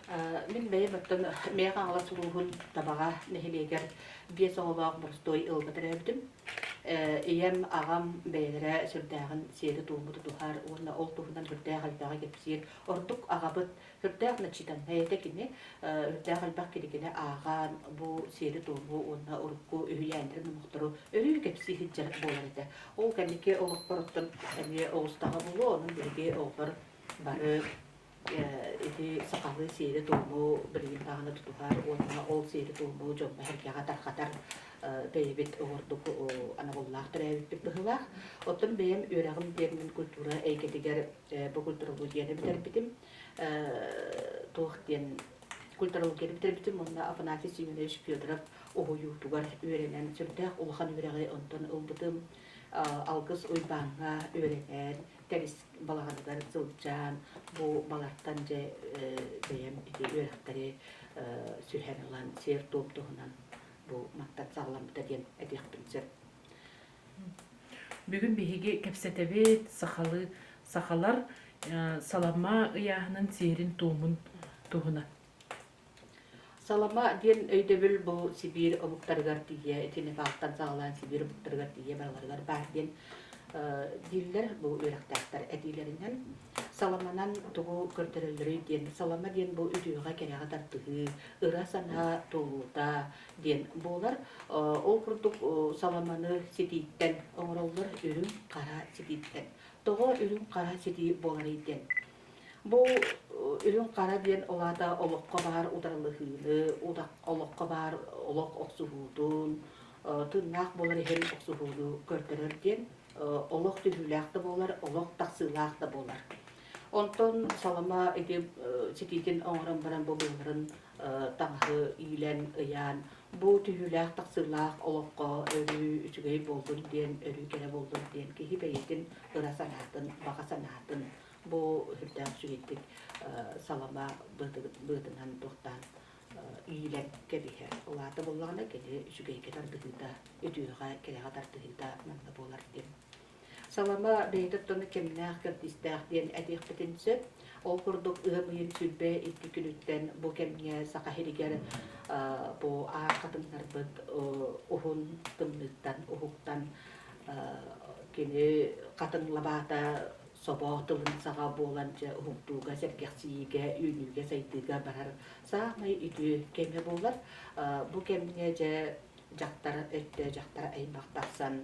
Мин бэйэм оттон Мэйэ Хаҥалас улууһун Табаҕа нэһилиэгэр биэс оҕолоох боростуой ыалга төрөөбүтүм. Ийэм, аҕам бэйэлэрэ сүрдээҕин сиэри-туому тутуһар уонна ол туһунан сүрдээх элбэҕи кэпсиир. Ордук аҕабыт сүрдээх начитаннай этэ кини. Сүрдээх элбэх кинигэни ааҕан, бу сиэри-туому уонна урукку үһүйээннэри, номохтору өрүү кэпсии сылдьар буолар этэ. Ол кэнники олохпор оттон эмиэ оҕустаҕа буолуо, онон биһиги оҕолор бары ити сахалыы сиэри-туому билигин даҕаны тутуһар уонна ол сиэри-туому дьоҥҥо-сэргэҕэ тарҕатар бэйэбит ордук анабыллаах төрөөбүппүт быһыылаах. Оттон бэйэм үөрэҕим диэн мин культура эйгэтигэр бу культурологияны бүтэрбитим. Туох диэн культурологияны бүтэрбитим уонна Афанасий Семенович Федоров уһуйуутугар үөрэнэн сүрдээх улахан үөрэҕи онтон ылбытым. Алгыс Уйбааҥҥа үөрэнэн Тэрис балаҕаныгар сылдьан, бу балартан дьэ бэйэм ити үөрэхтэри сүһэн ылан сиэр-туом туһунан бу мантан саҕаламмыта диэн этиэхпин сөп. Бүгүн биһиги кэпсэтэбит сахалыы сахалар салама ыйааһынын сиэрин-туомун туһунан. Салама диэн өйдөбүл бу Сибиир омуктарыгар тиийэ, ити Непалтан саҕалаан Сибиир омуктарыгар тиийэ барыларыгар баар диэн дииллэр бу үөрэхтээхтэр этиилэринэн. Саламанан тугу көрдөрөллөрүй диэн, салама диэн бу үтүөҕэ-кэрэҕэ тардыһыы, ыра санаа туолуута диэн буолар. Ол курдук саламаны ситииттэн оҥороллор, үрүҥ хара ситииттэн. Тоҕо үрүҥ хара ситии буоларый диэн. Бу үрүҥ-хара диэн ол аата олоххо баар утарылаһыыны, олоххо баар олох охсуһуутун, тыыннаах буолар иһин охсуһууну көрдөрөр диэн олох түһүүлээх да буолар, олох тахсыылаах да буолар. Онтон салама ити ситиитин оҥорон баран бу быыларын таҥаһы иилэн, ыйаан, бу түһүүлээх тахсыылаах олоххо өрүү үчүгэй буоллун диэн, өрүү кэрэ буоллун диэн киһи бэйэтин ыра санаатын, баҕа санаатын Бу сүрдээх үчүгэйдик салама быатынан туохтаан иилэн кэбиһэр. Ол аата буоллаҕына кини үчүгэйгэ тардыһыыта, үтүөҕэ, кэрэҕэ тардыһыыта манна буолар диэн. Салама бэйэтэ оттон кэмнээх кэрдиистээх диэн этиэхпитин сөп. Ол курдук ыам ыйын 22 күнүттэн бу кэмҥэ Саха сиригэр бу аар хатыҥнарбыт уһун тымныыттан уһуктан кини хатыҥ лабаата собо тылын саҕа буолан дьэ уһуктууга, сэргэхсийиигэ, үүнүүгэ-сайдыыга барар саамай үтүө кэмэ буолар. Бу кэмҥэ дьэ дьахтар өттө дьахтар аймах тахсан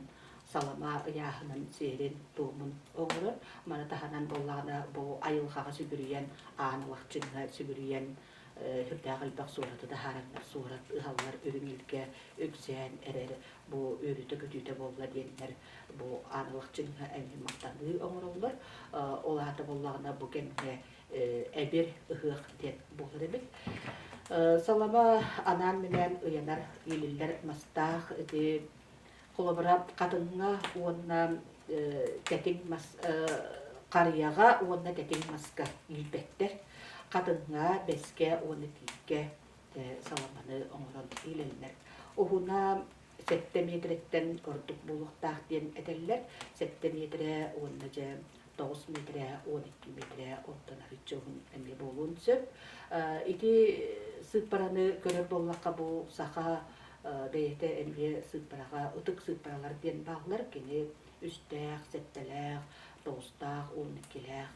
салама ыйааһынын сиэрин-туомун оҥорор. Маны таһынан буоллаҕына бу айылҕаҕа сүгүрүйэн, аан алахчыҥҥа сүгүрүйэн сүрдээх элбэх суораты таһаараннар суорат ыһаллар үрүҥ илгэ үксээн эрэр бу үөрүүтэ-көтүүтэ буолла диэннэр бу аанылахчыҥҥа эмиэ махтаныы оҥороллор. Ол аата буоллаҕына бу кэмҥэ эбир ыһыах диэн буолар эбит. Салама анаан-минээн ыйанар иилиллэр мастаах ити холобура хатыҥҥа уонна тэтиҥ мас харыйаҕа уонна тэтиҥ маска иилбэттэр. Хатыҥҥа, бэскэ уонна тииккэ саламаны оҥорон иилэллэр. Уһуна 7 миэтэрэттэн ордук буолуохтаах диэн этэллэр. 7 миэтэрэ уонна дьэ 9 миэтэрэ, 12 миэтэрэ онтон арыычча уһун эмиэ буолуон сөп. Ити сыыппараны көрөр буоллахха бу саха бэйэтэ эмиэ сыыппараҕа ытык сыыппаралар диэн бааллар. Кини үстээх, сэттэлээх, тоҕустаах, уон иккилээх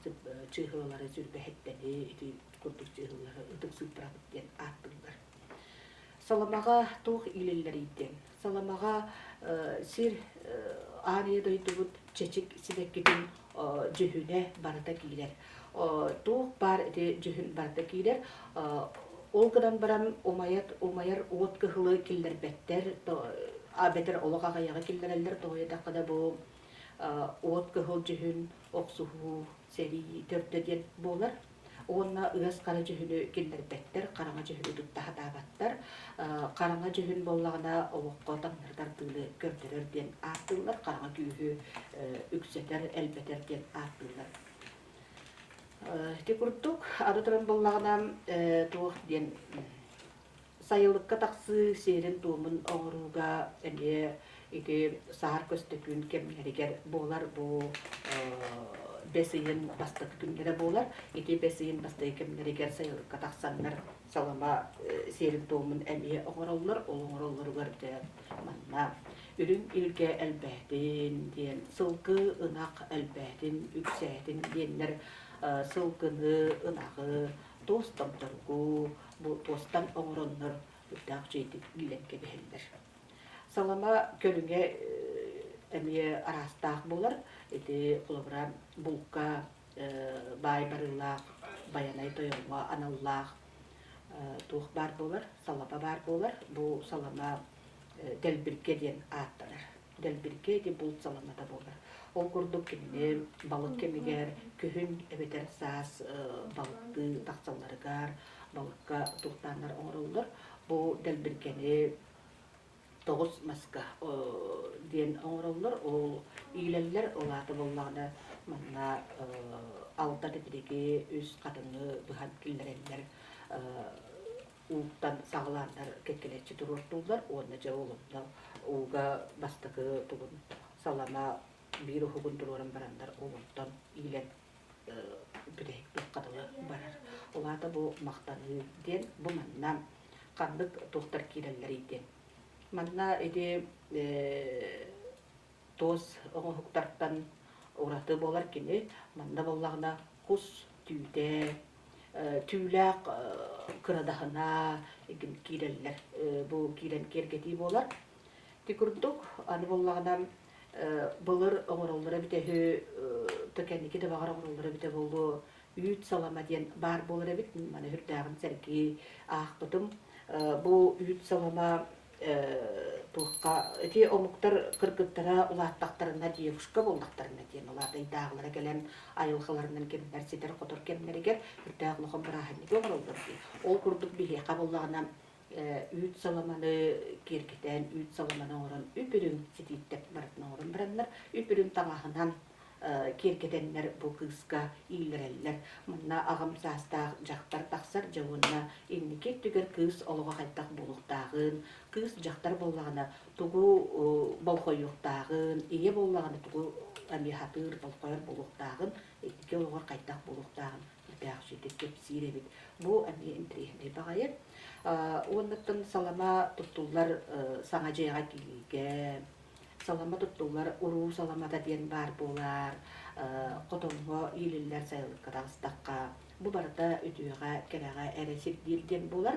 чыыһылалары сүрбэһиттэни ити курдук чыыһыллары ытык сыыппарабыт диэн ааттыыллар. Саламаҕа туох иилиллэрий диэн. Саламаҕа сир аан ийэ дойдубут чэчик сибэккитин дьүһүнэ барыта киирэр. Туох баар ити дьүһүн барыта киирэр. Ол гынан баран умайат умайар уот кыһылы киллэрбэттэр, эбэтэр олох аҕыйаҕы киллэрэллэр, тоҕо диэтэххэ да бу уот кыһыл дьүһүн охсуһуу сэрии төрдө диэн буолар. Уонна ыас хара дьүһүнү киллэрбэттэр, хараҥа дьүһүнү тутта сатаабаттар. Хараҥа дьүһүн буоллаҕына олоххо таҥнары тардыыны көрдөрөр диэн ааттыыллар, хараҥа күүһү үксэтэр, элбэтэр диэн ааттыыллар. Ити курдук, аны туран буоллаҕына туох диэн Сайылыкка тахсыы сиэрин-туомун оҥорууга эмиэ ити саһар көстөкүүн кэмнэригэр буолар бу. Бэс ыйын бастакы күннэрэ буолар. Ити бэс ыйын бастакы кэмнэригэр сайылыкка тахсаннар салама сиэрин-туомун эмиэ оҥороллор. Ол оҥороллоругар дьэ манна үрүҥ илгэ элбээтин диэн, сылгы ынах элбээтин, үксээтин диэннэр сылгыны, ынаҕы, туос томторгу бу туостан оҥороннор үрдээх үчүгэйдик иилэн кэбиһэллэр. Салама көрүҥэ эмиэ араастаах буолар. Ити холобура булка баай барыылаах Байанай тойоҥҥо аналлаах туох баар буолар, салама баар буолар. Бу салама дэлбиргэ диэн ааттанар. Дэлбиргэ ити булт саламата буолар. Ол курдук кинини балык кэмигэр күһүн эбэтэр саас балыктыы тахсалларыгар балыкка туохтааннар оҥороллор. Бу дэлбиргэни тоҕус маска диэн оҥороллор. Ол иилэллэр, ол аата буоллаҕына манна алта титириги, үс хатыҥы быһан киллэрэллэр. Ууттан саҕалааннар кэккэлэччи туруортууллар уонна дьэ ол онно ууга бастакы тугун салама биир уһугун туруоран бараннар ол онтон иилэн бүтэһик туохха дылы барар. Ол аата бу махтаныы диэн бу манна ханнык туохтар киирэллэрий диэн. Манна ити туос оҥоһуктартан ураты буолар кини. Манна буоллаҕына кус түүтэ, түүлээх кырадаһына киирэллэр. Бу киирэн киэргэтии буолар. Ити курдук аны буоллаҕына былыр оҥороллоро эбитэ үһү, кэнники да баҕар оҥороллоро эбитэ буолуо, үүт салама диэн баар буолар эбит. Маны үрдээҕин сэргии аахпытым. Бу үүт салама туохха ити омуктар кыргыттара улааттахтарына девушка буоллахтарына диэн улаатайдааҕылара кэлэн айылҕаларынан кинилэр ситэр-хотор кэмнэригэр үрдээх улахан бырааһынньыгы оҥороллор дии. Ол курдук биһиэхэ буоллаҕына үүт саламаны киэргэтэн, үүт саламаны оҥорон үп-үрүҥ ситииттэн барытын оҥорон бараннар, үп-үрүҥ таҥаһынан киэргэтэннэр бу кыыска ииллэрэллэр. Манна аҕам саастаах дьахтар тахсар, дьэ уонна инники өттүгэр кыыс олоҕо хайдах буолуохтааҕын, кыыс дьахтар буоллаҕына тугу болҕойуохтааҕын, ийэ буоллаҕына тугу эмиэ сатыыр, болҕойор буолуохтааҕын, инники олоҕор хайдах буолуохтааҕын элбэх үчүгэйдик кэпсиир эбит. Бу эмиэ интэриэһинэй баҕайы. Уоннаттан салама туттуллар саҥа дьиэҕэ киириигэ, салама туттуллар уруу саламата диэн баар буолар, хотоҥҥо иилиллэр сайылыкка таҕыстахха, бу барыта үтүөҕэ, кэрэҕэ эрэ сирдиир диэн буолар.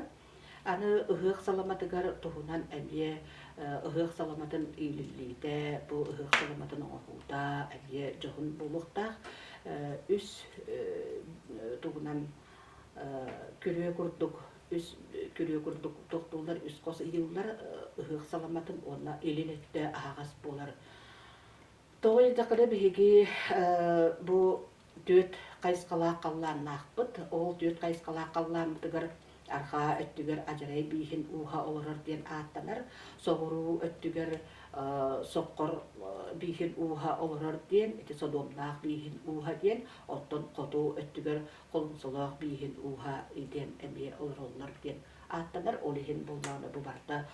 Аны ыһыах саламатыгар туһунан эмиэ ыһыах саламатын иилиллиитэ, бу ыһыах саламатын оҥоһуута эмиэ дьоһун буолуохтаах. Үс тугунан күрүө курдук үс күрүө курдук тохтууллар, үс хос ыйыыллар ыһыах саламатын уонна илин өттө аһаҕас буолар. Тоҕо диэтэххинэ биһиги бу түөрт хайысхалаах халлааннаахпыт. Ол түөрт хайысхалаах халлааммытыгар арҕаа өттүгэр Адьарай бииһин ууһа олорор диэн ааттанар, соҕуруу өттүгэр Соххор бииһин ууһа олорор диэн, ити Содуомнаах бииһин ууһа диэн, оттон хоту өттүгэр Холумсолоох бииһин ууһа диэн эмиэ олороллор диэн ааттанар. Ол иһин буоллаҕына бу барыта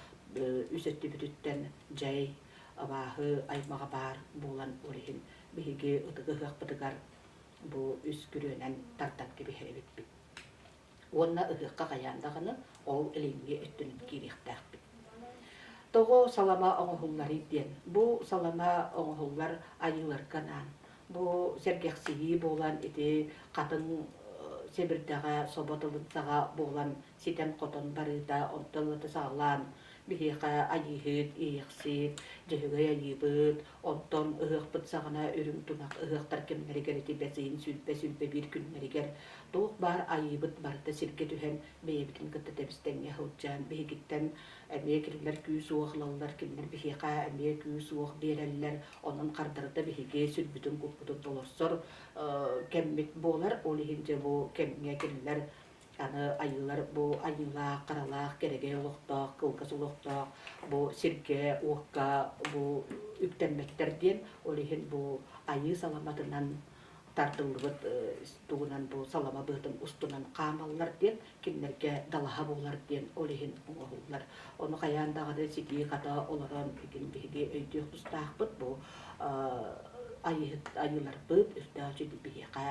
үс өттүбүтүттэн дьай, абааһы аймаҕа баар буолан ол иһин биһиги ытык ыһыахпытыгар бу үс күрүөнэн тардан кэбиһэр эбиппит. Уонна ыһыахха хайаан даҕаны ол илиҥҥи өттүнэн киириэхтээхпит. Тоҕо салама оҥоһулларый диэн. Бу салама оҥоһуллар айыыларга анаан. Бу сэргэхсийии буолан ити хатыҥ сэбирдэҕэ собо тылын саҕа буолан ситэн-хотон барыыта онтон ылата саҕалаан биһиэхэ айыыһыт, иэйэхсит, дьөһөгөй айыыбыт, онтон ыһыахпыт саҕана үрүҥ тунах ыһыахтар кэмнэригэр ити бэс ыйын 20-21 күннэригэр туох баар айыыбыт барыта сиргэ түһэн бэйэбитин кытта тэбис-тэҥҥэ сылдьан биһигиттэн эмиэ кинилэр күүс-уох ылаллар, кинилэр биһиэхэ эмиэ күүс-уох биэрэллэр, онон хардарыта биһиги сүрбүтүн-куппутун толорсор кэммит буолар. Ол иһин дьэ бу кэмҥэ кинилэр Аны айыылар бу айыылаах, харалаах, кэрэгэй олохтоох, кылгас олохтоох бу сиргэ-уокка бу үктэммэттэр диэн, ол иһин бу айыы саламатынан тардыллыбыт тугунан бу салама быатын устунан хаамаллар диэн, кинилэргэ далаһа буолар диэн ол иһин оҥоһуллар. Ону хайаан даҕаны ситии-хата олорон итин биһиги өйдүөх тустаахпыт бу. айыһыт айыыларбыт үрдээх үчүгэй биһиэхэ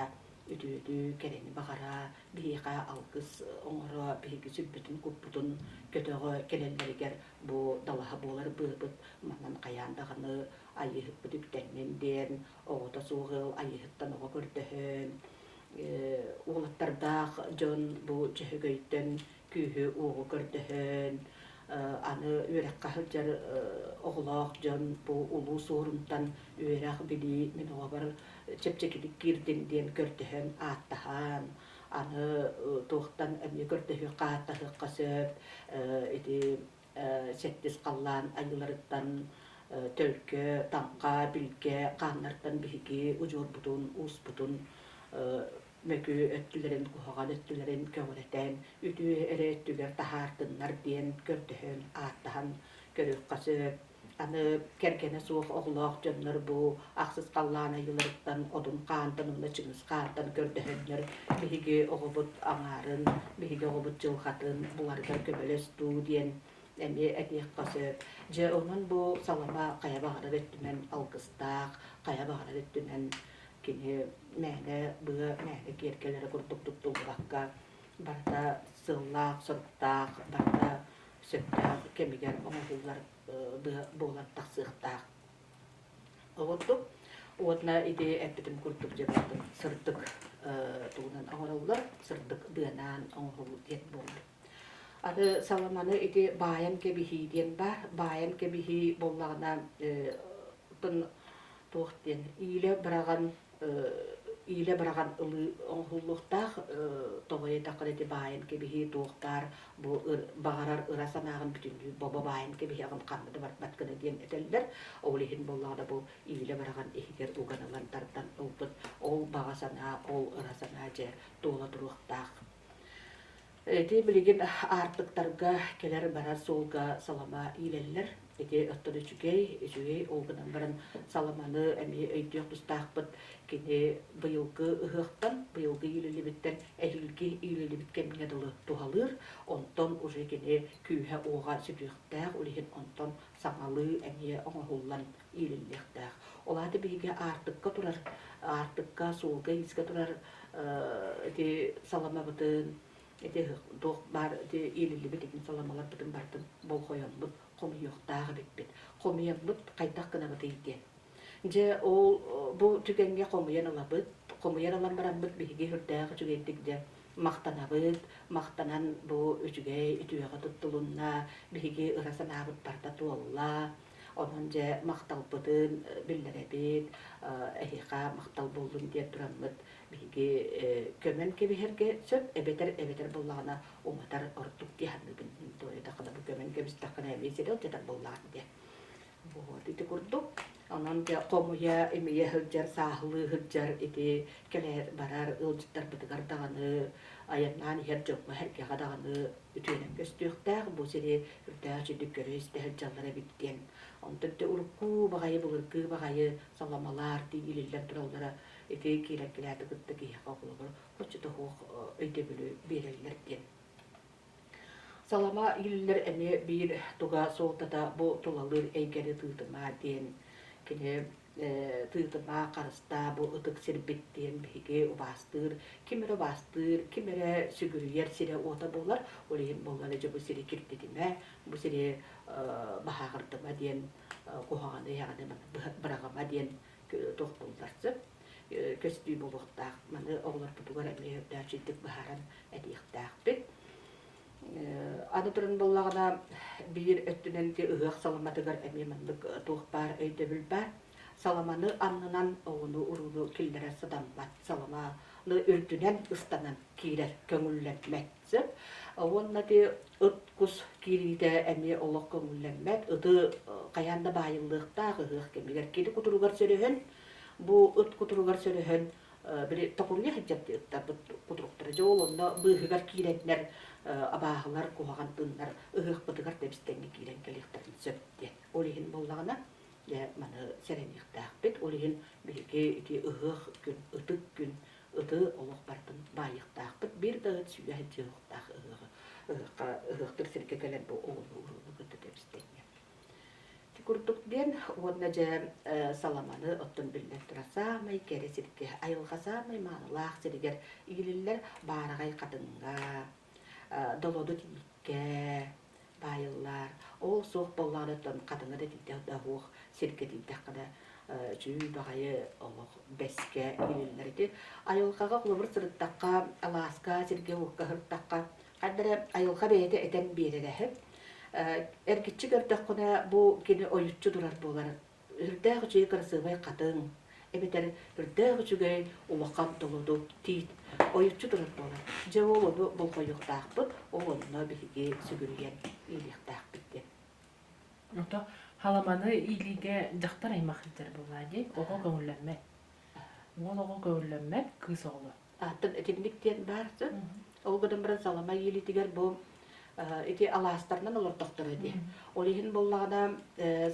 үтүөтү, кэрэни баҕара, биһиэхэ алгыс оҥоро, биһиги сүрбүтүн-куппутун көтөҕө кэлэллэригэр бу далаһа буолар быабыт манан хайаан даҕаны айыыһыппыт үктэннин диэн оҕото суох ыал айыыһыттан оҕо көрдөһөн, уолаттардаах дьон бу Дьөһөгөйтөн күүһү-уоҕу көрдөһөн, аны үөрэххэ сылдьар оҕолоох дьон бу улуу суорунтан үөрэх, билии мин оҕобор чэпчэкитик киирдин диэн көрдөһөн, ааттаһан, аны туохтан эмиэ көрдөһүөххэ, ааттаһыахха сөп, ити сэттис халлаан айыыларыттан төлкө, таҥха, билгэ хааннартан биһиги удьуорбутун, ууспутун мөкү өттүлэрин, куһаҕан өттүлэрин көҕүрэтэн, үтүө эрэ өттүгэр таһаардыннар диэн көрдөһөн, ааттаһан көрүөххэ сөп. Аны кэргэнэ суох оҕолоох дьоннор бу ахсыс халлаан айыыларыттан Одун хаантан уонна Чыҥыс хаантан көрдөһөннөр биһиги оҕобут аҥаарын, биһиги оҕобут дьылҕатын буларыгар көмөлөс дуу диэн эмиэ этиэххэ сөп. Дьэ, онон бу салама хайа баҕарар өттүнэн алгыстаах, хайа баҕарар өттүнэн кини мээнэ быа, мээнэ киэргэлэрэ курдук туттуллубакка барыта сыаллаах-соруктаах, барыта сөптөөх кэмигэр оҥоһуллар быа буолан тахсыахтаах. Оҕурдук уонна ити эппитим курдук дьэ бардым сырдык тугунан оҥороллор, сырдык быанаан оҥоһуу диэн буолар. Аны саламаны ити баайан кэбиһии диэн баар. Баайан кэбиһии буоллаҕына туох диэн иилэ быраҕан иилэ быраҕан ылыы оҥоһуллуохтаах тоҕо диэтэххинэ ити баайан кэбиһии туох баар бу баҕарар ыра санааҕын бүтүннүү бобо баайан кэбиһэҕин ханна да барбат гына диэн этэллэр. Ол иһин буоллаҕына бу иилэ быраҕан иһигэр уган ылан тардан ылбыт ол баҕа санаа, ол ыра санаа дьэ туола туруохтаах. Ити билигин аартыктарга кэлэр-барар суолга салама иилэллэр. Ити оттон үчүгэй, үчүгэй ол гынан баран саламаны эмиэ өйдүөх тустаахпыт. Кини быйылгы ыһыахтан, быйылгы иилиллибиттэн эһиилги иилиллибит кэмҥэ дылы туһалыыр. Онтон уже кини күүһэ-уоҕа сүтүөхтээх, ол иһин онтон саҥалыы эмиэ оҥоһуллан иилиллиэхтээх. Ол аата биһиги аартыкка турар, аартыкка, суолга-иискэ турар ити саламабытын, ити туох баар ити иилиллибит итин саламаларбытын барытын болҕойоммут, хомуйуохтаах эбиппит. Хомуйаммыт хайдах гынабытый диэн. Дьэ, ол бу түгэҥҥэ хомуйан ылабыт. Хомуйан ылан бараммыт биһиги сүрдээх үчүгэйдик дьэ махтанабыт, махтанан бу үчүгэй үтүөҕэ туттулунна, биһиги ыра санаабыт барыта туолла, Онон дьэ махталбытын биллэрэбит, эһиэхэ махтал буоллун диэн тураммыт биһиги көмөн кэбиһэргэ сөп, эбэтэр эбэтэр буоллаҕына уматар ордук дии саныыбын. Туойдаххына бу көмөн кэбистэххинэ эмиэ сири алдьатар буоллаҕын диэн. Вот ити курдук. Онон дьэ хомуйа, имийэ сылдьар, сааһылыы сылдьар ити кэлэ барар ыалдьыттарбытыгар даҕаны, айаннаан иһэр дьоҥҥо-сэргэҕэ даҕаны үтүөнэн көстүөхтээх, бу сири үрдээх үчүгдүк көрө-истэ сылдьаллар эбит диэн. Онтон ити урукку баҕайы, былыргы баҕайы саламалар тиийилиллэн тураллара ити киирэн кэлээти кытта киһиэхэ оҕолору соччото суох өйдөбүлү биэрэллэр диэн. Салама ииллэр эмиэ биир туга суолтата бу тулалыыр эйгэни тыытыма диэн кини тыытыма, харыстаа бу ытык сирбит диэн биһиги убаастыыр, ким эрэ убаастыыр, ким эрэ сүгүрүйэр сирэ-уота буолар. Ол иһин буоллар дьэ бу сири киртитимэ, бу сири баһааҕырдыма диэн куһаҕаны иһэҕини быраҕыма диэн туох буллар сөп көстүү буолуохтаах. Маны оҕолорбутугар эмиэ үрдээччитик быһааран этиэхтээхпит. Аны туран буоллаҕына, биир өттүнэн ити ыһыах саламатыгар эмиэ маннык туох баар өйдөбүл баар. Саламаны аннынан оҕону урууну киллэрэр сатаммат. Саламаны үрдүнэн ыстанан киирэр көҥүллэммэт. Сөп. Уонна ити ыт кус киириитэ эмиэ олох көҥүллэммэт. Ыты хайаан да баайыллыахтаах ыһыах кэмигэр. Кини кутуругар сөрөһөн, бу ыт кутуругар сөрөһөн били токуруйа сылдьар ыттарбыт кутуруктара дьэ ол онно быыһыгар киирэннэр абааһылар куһаҕан тыыннар ыһыахпытыгар тэбистэҥҥэ киирэн кэлиэхтэрин сөп диэн ол иһин буоллаҕына дьэ маны сэрэниэхтээхпит ол иһин биһиги ити ыһыах күн ытык күн ыты олох барытын баайыахтаахпыт биир да ыт сүүрэ сылдьыахтаах ыһыаҕы ыһыахха ыһыахтыыр сиргэ кэлэн бу оҕону урууну кытта тэбистэҥҥэ. курдук диэн уонна дьэ саламаны оттон биллэн турар саамай кэрэ сиргэ, айылҕа саамай маанылаах сиригэр иилиллэр баараҕай хатыҥҥа, долоду тииккэ баайыллар. Ол суох буоллаҕына оттон хатыҥа да тиийдэх да суох сиргэ тиийдэххинэ үчүгэй баҕайы олох бэскэ иилиллэр ити. Айылҕаҕа холобур сырыттахха, алааска, сиргэ-уокка сырыттахха Ханна эрэ айылҕа бэйэтэ этэн биэрэрэ үһү. Эргиччи көрдөххүнэ, бу кини ойуччу турар буолар. Үрдээх үчүгэй кырасыабай хатыҥ, эбэтэр үрдээх үчүгэй улахан толоду тиит ойуччу турар буолар. Дьэ ол ону болҕойуохтаахпыт, ол онно биһиги сүгүрүйэн иилиэхтээхпит диэн. Ото халаманы иилиигэ дьахтар аймах сылдьар буоллаа дии, оҕо көҥүллэммэт. Уол оҕо көҥүллэммэт, кыыс оҕолор. Аттан итинник диэн баар сөп. Ол гынан баран салама иилитигэр бу ити алаастарынан олордохторо дии. Ол иһин буоллаҕына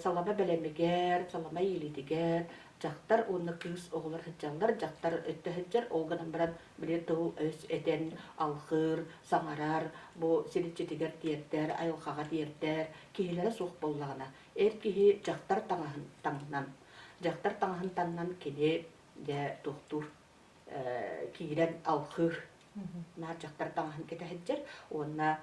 салама бэлэмигэр, салама иилитигэр дьахтар уонна кыыс оҕолор сылдьаллар, дьахтар өттө сылдьар, ол гынан баран били тыл-өс этэн алҕыыр, саҥарар, бу сир иччитигэр тиэрдэр, айылҕаҕа тиэрдэр киһилэрэ суох буоллаҕына, эр киһи дьахтар таҥаһын таҥнан, дьахтар таҥаһын таҥнан кини дьэ туохтуур киирэн алҕыыр наар дьахтар таҥаһын кэтэ сылдьар уонна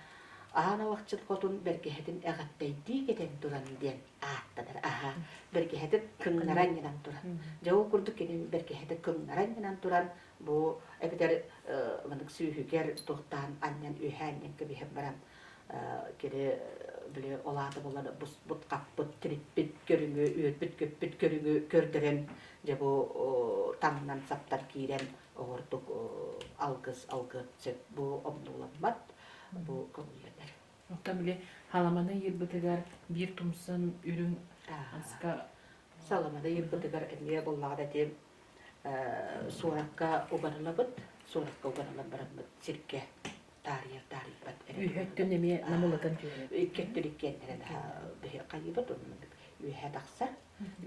аан алахчын хотун бэргэһэтин эҕэттэйдии кэтэн туран диэн ааттанар аһа бэргэһэтин кыҥнара анньынан туран дьэ ол курдук кини бэргэһэтин кыҥнара анньынан туран бу эбэтэр маннык сүүһүгэр туохтаан анньан үөһэ анньан кэбиһэн баран кини били ол аата буолан буспут хаппыт тириппит көрүҥү үөрбүт-көппүт көрүҥү көрдөрөн дьэ бу таҥнан саптан киирэн оҕордук алгыс алгыан сөп бу омнууламмат бу көҥүллэнэр. Оттон били халаманы ыйырбытыгар биир тумсан үрүҥ аска Саламаны ыйырбытыгар эмиэ буоллаҕына ити суоракка угарылабыт, суоракка угарылан бараммыт сиргэ таарыйар таарыйбат эрэ. Үөһэ өттүн эмиэ намылытан түһэрэр. Икки өттүн иккиэннэрин хайыыбыт үөһэ тахсар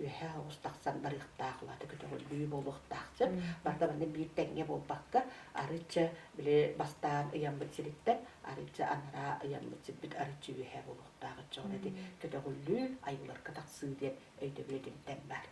үөһэ оҕус тахсан барыахтаах улаата көтөҕүллүү буолуохтаах сөп барыта манна биир тэҥҥэ буолбакка арычча били бастаан ыйаммыт сириттэн арычча анараа ыйаммыт сирбит арычча үөһэ буолуохтаах оччоҕуна ити көтөҕүллүү айыларга тахсыы диэн өйдөбүл итинтэн баар.